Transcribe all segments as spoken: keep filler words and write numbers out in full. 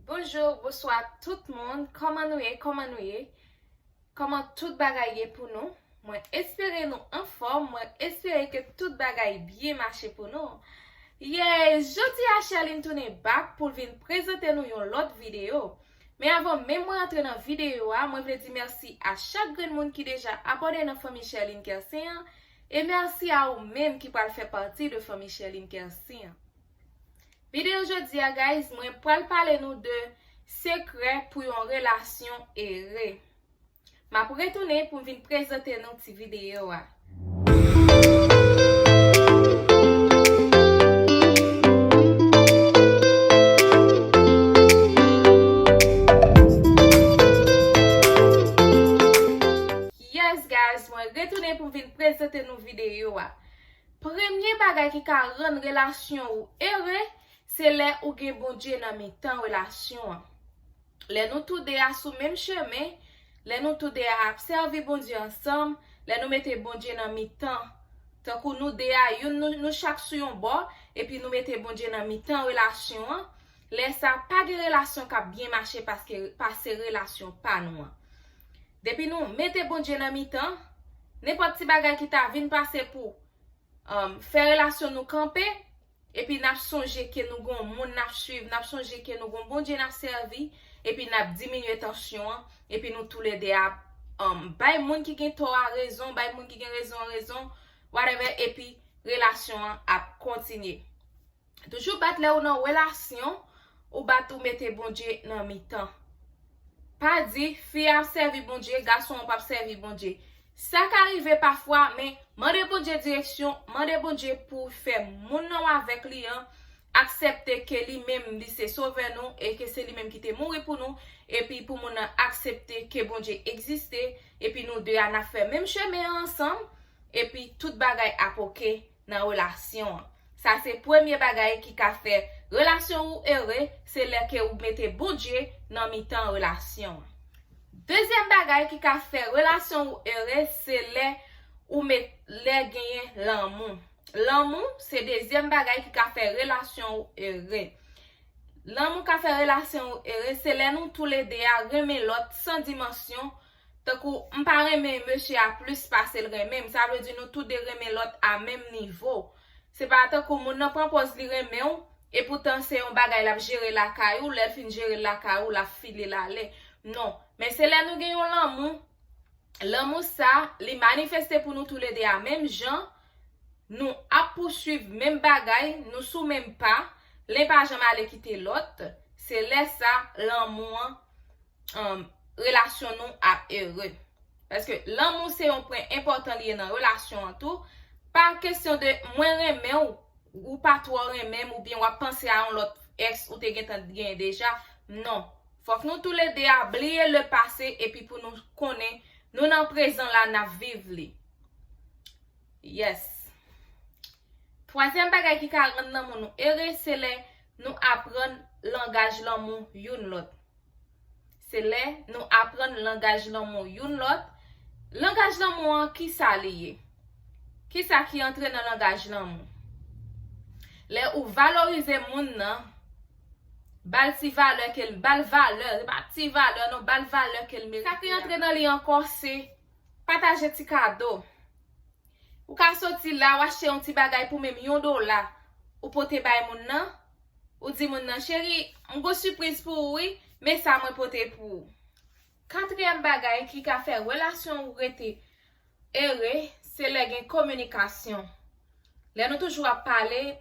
Bonjou, bonswa tout moun. Kòman nou ye? Kòman nou ye? Kòman tout bagay ye pou nou? Mwen espere nou anfòm. Mwen espere ke tout bagay byen mache pou nou. Yay! Jodi a Sherline tounen back pou l vin prezante nou yon lòt videyo. Men avan menm mwen antre nan videyo a, mwen vle di mèsi a chak grenn moun ki deja abòne nan fanmi Sherline Kersen an, e mèsi a ou menm ki pral fè pati de fanmi Sherline Kersen an. Videyo jodi a, guys, mwen pral pale nou de sekrè pou yon relasyon ere. M ap retounen pou m vin prezante nou ti videyo a. Yes, guys, mwen retounen pou m vin prezante nou videyo a. Premye bagay ki ka rann relasyon ou ere, se lè ou gen Bondye nan mitan relasyon an. Lè nou tou de a sou menm chemen, lè nou tou de a ap sèvi Bondye ansanm, lè nou mete Bondye nan mitan, tankou nou de a, youn, nou, nou chak sou yon bò, epi nou mete Bondye nan mitan relasyon an, lè sa pa gen relasyon k ap byen mache paske, pase relasyon pa nou an. Depi nou mete Bondye nan mitan, nenpòt ti bagay ki ta vin pase pou, um, fè relasyon nou kanpe, epi n ap sonje ke nou gon moun n ap swiv, n ap sonje ke nou gon Bondye n ap sèvi, epi n ap diminye tansyon an, epi nou toulede ap, um, bay moun ki gen tò a rezon, bay moun ki gen rezon an rezon, whatever, epi relasyon an ap kontinye. Toujou bat lè ou nan relasyon, ou bat ou mete Bondye nan mitan. Pa di, fi a ap sèvi Bondye, gason an p ap sèvi Bondye. Sa ka rive pafwa, men mande Bondye direksyon, mande Bondye pou fè moun nan w avèk li an aksepte ke li menm li se sovè nou e ke se li menm ki te mouri pou nou, epi pou moun nan aksepte ke Bondye egziste, epi nou de a n ap fè menm chemen an ansanm, epi tout bagay ap oke nan relasyon an. Sa se premye bagay ki ka fè relasyon ou ere, se lè ke ou mete Bondye nan mitan relasyon an. Dezyèm bagay ki ka fè relasyon ou ere, se lè ou met, lè genyen lanmou. Lanmou, se dezyèm bagay ki ka fè relasyon ou ere. Lanmou ka fè relasyon ou ere, se lè nou toulede a renmen lòt san dimansyon, tankou m pa renmen mesye a plis pase l renmen m, sa vle di nou tou de renmen lòt a menm nivo. Se pa tankou moun nan pran pòz li renmen w, epoutan se yon bagay l ap jere lakay ou, lè l fin jere l lakay ou, l ap file l ale. Non, men se lè nou gen yon lanmou, lanmou sa, li manifeste pou nou toulede a menm jan, nou ap pouswiv menm bagay, nou sou menm pa, len pa janm ale kite lòt, se lè sa lanmou an, um, relasyon nou ap ere. Paske lanmou se yon pwen enpòtan li ye nan relasyon an tou. Pa kesyon de mwen renmen w, ou pa twò renmen m, oubyen w ap panse a yon lòt èks ou te gentan genyen deja. Non. Fòk nou toulede a bliye le pase epi pou nou konnen nou nan prezan la, n ap viv li. Yes. Twazyèm bagay ki ka rann lanmou nou ere, se lè nou aprann langaj lanmou youn lòt. Se lè nou aprann langaj lanmou youn lòt. Langaj lanmou an, kisa li ye? Kisa ki antre nan langaj lanmou? Lè ou valorize moun nan, ba l ti valè ke l, ba l valè, se pa ti valè non, ba l valè ke l merite. Sa ki antre nan li ankò, se pataje ti kado. Ou ka soti la, w achte yon ti bagay pou menm yon dola, ou pote bay moun nan, ou di moun nan, cheri, m gon sipriz pou ou wi, men sa mwen pote pou ou. Katriyèm bagay ki ka fè relasyon ou rete ere, se lè gen kominikasyon. Lè nou toujou ap pale,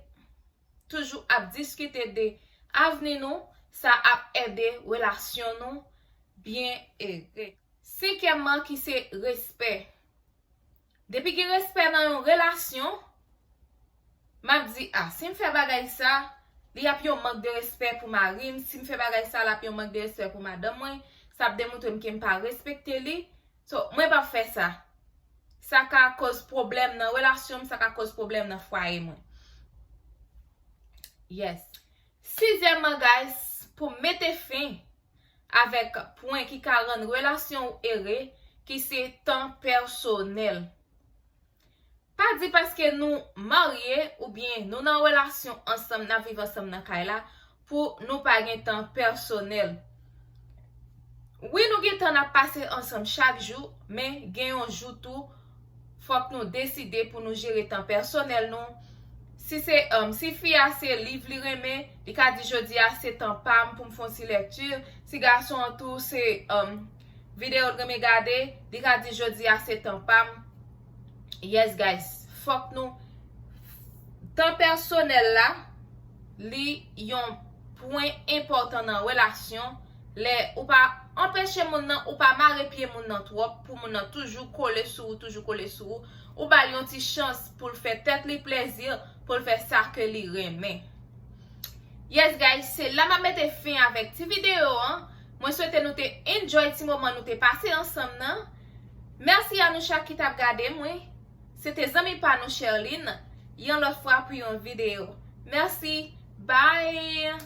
toujou ap diskite de avni nou, sa ap ede relasyon nou byen ere. Senkyèmman ki se respè. Depi gen respè nan yon relasyon, m ap di, a, si m fè bagay sa, li ap yon mank de respè pou mari m, si m fè bagay sa, l ap yon mank de respè pou madanm mwen, sa ap demontre m ke m pa respekte li. So, mwen p ap fè sa. Sa ka koz pwoblèm nan relasyon m, sa ka koz pwoblèm nan fwaye mwen. Yes. Sizyèmman, guys, pou mete fen avèk pwen ki ka rann relasyon ou ere, ki se tan pèsonèl. Pa di paske nou marye oubyen nou nan relasyon ansanm, n ap viv ansanm nan kay la, pou nou pa gen tan pèsonèl. Wi, nou gen tan n ap pase ansanm chak jou, men gen yon jou tou, fòk nou deside pou nou jere tan pèsonèl nou. Si se, um, si fi a se liv li renmen, li ka di jodi a se tan pa m pou m fè yon ti lèkti. Si gason an tou se, um, videyo l renmen gade, li ka di jodi a se tan pa m. Yes, guys, fòk nou, tan pèsonèl la, li yon pwen enpòtan nan relasyon. Lè ou pa anpeche moun nan, ou pa mare pye moun nan twòp pou moun nan toujou kole sou ou, toujou kole sou ou. Ou ba l yon ti chans pou l fè tèt li plezi, pou l fè sa ke li renmen. Yes, guys, se la m ap mete fen avèk ti videyo an. Mwen swete nou te enjoy ti moman nou te pase ansanm nan. Mèsi a nou chak ki t ap gade mwen. Se te zanmi pa nou Sherline. Yon lòt fwa pou yon videyo. Mèsi. Bye.